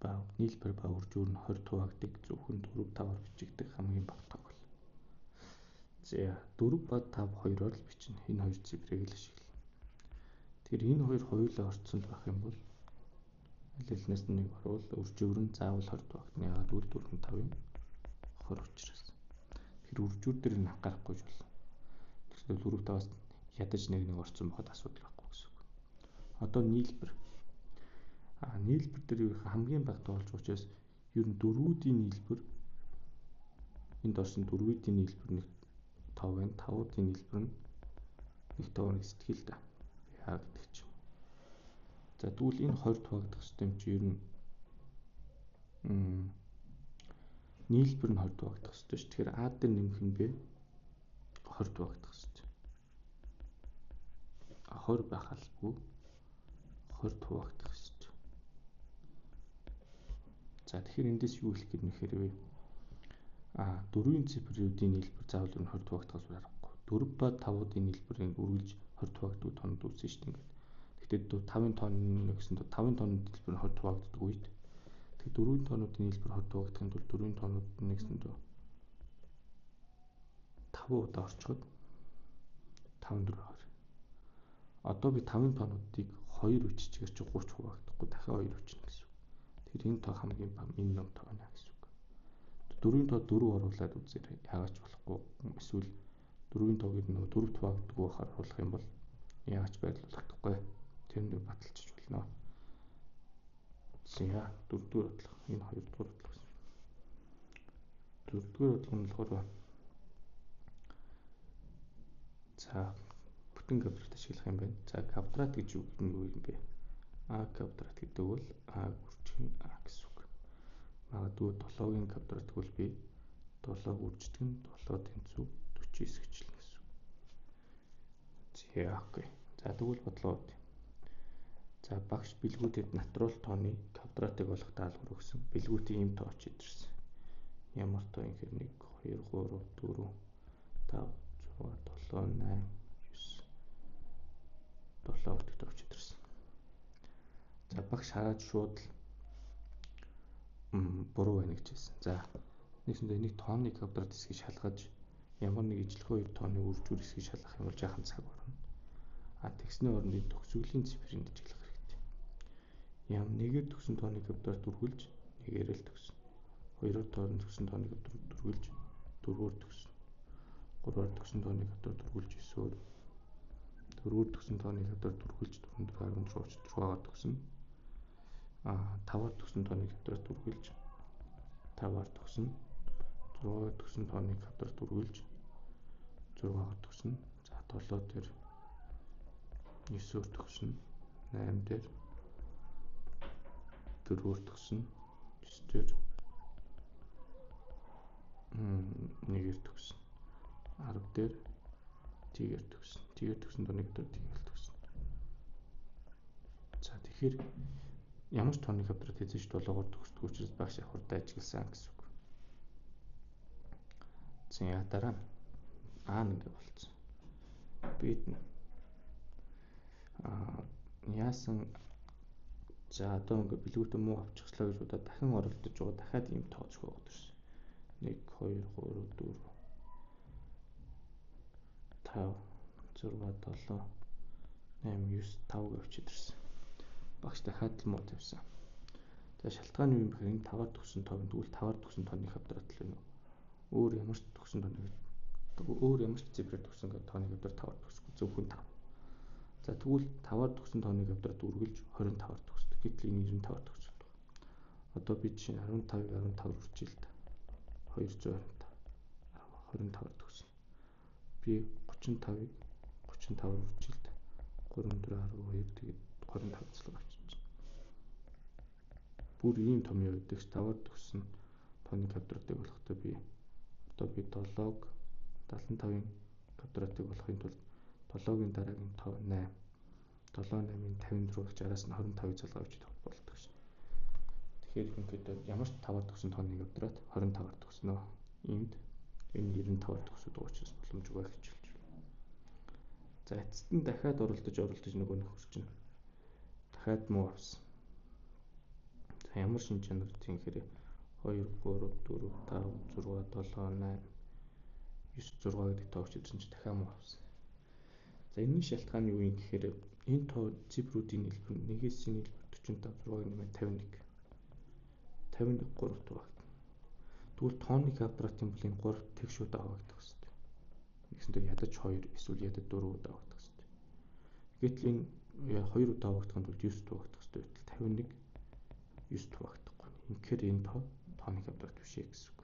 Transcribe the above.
ба нийлбэр ба үржүүр нь 20 хуваагддаг зөвхөн 4 5-аар бичигдэх хамгийн бага тоог бол. За 4 ба 5 хоёроор л бичнэ. Энэ хоёр цифрыг л ашиглана. Тэгэхээр энэ хоёр хоёулаа орцсон байх юм бол аль алинаас нэг орвол үржүүр нь заавал 20 хуваагдана. Яагаад гэвэл 4 нь 5-ын 20 учраас. Тэгэхээр үржүүр дээр нь анхаарахгүй ч болно. Тэгэхээр 4 5-аас ядаж нэг нэг орцсон байхад асуудал байхгүй гэсэн үг. Одоо нийлбэр. Нийлбэр дээр юу хамгийн бага тоолж учраас ер нь дөрвүүдийн нийлбэр энд орсон дөрвүүдийн нийлбэр нэг тоо байна. Тавуудын нийлбэр нь нэг тоо нэг сэтгэл да. Яа гэдэг чинь. За тэгвэл энэ 20 хуваагдах ёстой юм чи ер нь нийлбэр нь 20 хуваагдах ёстой ш. Тэгэхээр А дээр нэмэх нь Б 20 хуваагдах ёстой. 20 байх албагүй 20 хуваагдах ёстой. За тэгэхээр эндээс юу хэлэх гээд нэхэр вэ? Дөрвийн цифрүүдийн нийлбэр заавал ер нь 20 хуваагдахаас өөр аргагүй. 4 ба 5-уудын нийлбэрийг үргэлж 20 хуваагддаг тоонд үүснэ шүү дээ ингээд. Тэгэхдээ 5-ын тоон нэгсэн 5-ын тооны нийлбэр нь 20 хуваагддаг үед тэгэхээр дөрвийн тоонуудын нийлбэр 20 хуваагдахын тулд дөрвийн тоонууд нэгсэн 5 удаа орчход 5 4 20. Одоо би 5-ын тоонуудыг 2 биччихээр чи 30 хуваагдахгүй дахиад 2 бичнэ гэсэн үг. Тэгэхээр энэ тоо хамгийн бага минимум тоо байна гэсэн үг. Дөрвийн тоо 4 оруулаад үзээрэй. Яагаад ч болохгүй. Эсвэл дөрвийн тоог нөгөө 4 хуваагддаг байхаар оруулах юм бол яагаад ч байрлуулахдаггүй. Тэр нэг баталчих болно. За дөрөвдүгээр бодлого. Энэ хоёрдугаар бодлого гэсэн. Дөрөвдүгээр бодлого нь болохоор за бүтэн квадрат ашиглах юм байна. За квадрат гэж юу гэдэг нь юу юм бэ? А квадрат гэдэг бол а үржих а гэсэн үг. Магадгүй 7-гийн квадрат гэвэл би 7-г үрждэг нь 7 тэнцүү 49 гэчлэн гэсэн үг. За окей. За тэгвэл бодлоо. За багш бэлгүүдэд натурал тооны квадратыг олох даалгавар өгсөн. Бэлгүүтийн ийм тоо очиж ирсэн. Ямар тоо юм хэрэг 1 2 3 4 5 6 7 8 9 7 гэдэг тоо очиж ирсэн. За багш хараад шууд л буруу байна гэж хэлсэн. За нэгсэндээ энийг тооны квадрат хэсгийг шалгаж ямар нэг ижлэхэн хоёр тооны үржүүр хэсгийг шалгах юм бол жаахан цаг орно. Тэгсний оронд энэ төгсгөлийн цифрийг ажиглах хэрэгтэй. Ям нэгээр төгсөн тооны квадрат үргэлж нэгээр л төгснө. Хоёроор тооны төгсөн тооны квадрат үргэлж дөрвөөр төгснө. Гурваар төгсөн тооны квадрат үргэлж 9-өөр. Дөрвөөр төгсөн тооны квадрат үргэлж 4 4 16 6-аар төгснө. 5-аар төгсөн тооны квадрат үргэлж 5-аар төгснө. 6-аар төгсөн тооны квадрат үргэлж 6-аар төгснө. За 7 дээр 9-өөр төгснө. 8 дээр 4-өөр төгснө. 9 дээр 1-ээр төгснө. 10 дээр тийгээр төгснө. Тийгээр төгсөн тооны квадрат тийгээр төгснө. За тэгэхээр ямар ч тооны квадрат хэзээ ч 7-оор төгсдөг учраас багш хурдан ажигласан гэсэн үг. За дараа нь А нэг болцсон. Бид нь яасан за одоо ингээ бэлгүүтээ муу авчихслаа гэж бодоод дахин оролдож байгаа дахиад ийм тоо зөхиод ирсэн. 1 2 3 4 5 6 7 8 9 5 гэж авчиж ирсэн. Багш дахиад л муу тавьсан. За шалтгаан нь юу юм бэ гэхээр энэ 5-аар төгсөн тоо тэгвэл 5-аар төгсөн тооны квадрат л байна. Өөр ямар ч төгсөн тооны өөр ямар ч цифрээр төгсөн тооны квадрат 5-аар төгсөхгүй зөвхөн 5. За тэгвэл 5-аар төгсөн тооны квадрат үргэлж 25-аар төгсдөг. Гэтэл энэ 95-аар төгсдөг. Одоо би жишээ нь 15-ыг 15-аар үржийл та. 225. 25-аар төгснө. Би 35-ыг 35-аар үржийл та. 3 4 12 тэгээд 25 цэцлэг авчиж. Бүр ийм том явдаг 5-аар төгссөн тооны квадратыг болохтой би одоо би 7-г 75-ын квадратыг болохын тулд 7-гийн дараагийн тоо 8. 7 8-ын 56 60-аас нь 25-ыг залгаа авч идэх болдог шин. Тэгэхээр ерөнхийдөө ямар ч 5-аар төгсөн тооны квадрат 25-аар төгснө. Иймд энэ 95-аар төгсөд байгаа учраас боломжгүй гэж хэлж байна. За эцэст нь дахиад оролдож нөгөө нөхөр чинь дахиад муу авсан. За Ямар шин чанар тийм гэхээр 2 3 4 5 6 7 8 9 6 гэдэг тоог чидсэн чи дахиад муу авсан. За, энэний шалтгаан нь юу юм гэхээр энэ тоо цифрүүдийн нийлбэр, нэгээс нийлбэр 45 6-г нэмээд 51. 51 3 хуваагдана. Тэгвэл тооны квадратын бол энэ 3 тэгш удаа хуваагдах хэрэгтэй. Нэгсэндээ ядаж 2 эсвэл ядаж 4 удаа хуваагдах хэрэгтэй. Гэтэл энэ 2 удаа хуваагдахын тулд 9 хуваагдах хэрэгтэй байтал 51 9 хуваагдахгүй. Ингэхээр энэ тоо тооны квадрат биш ээ гэсэн үг.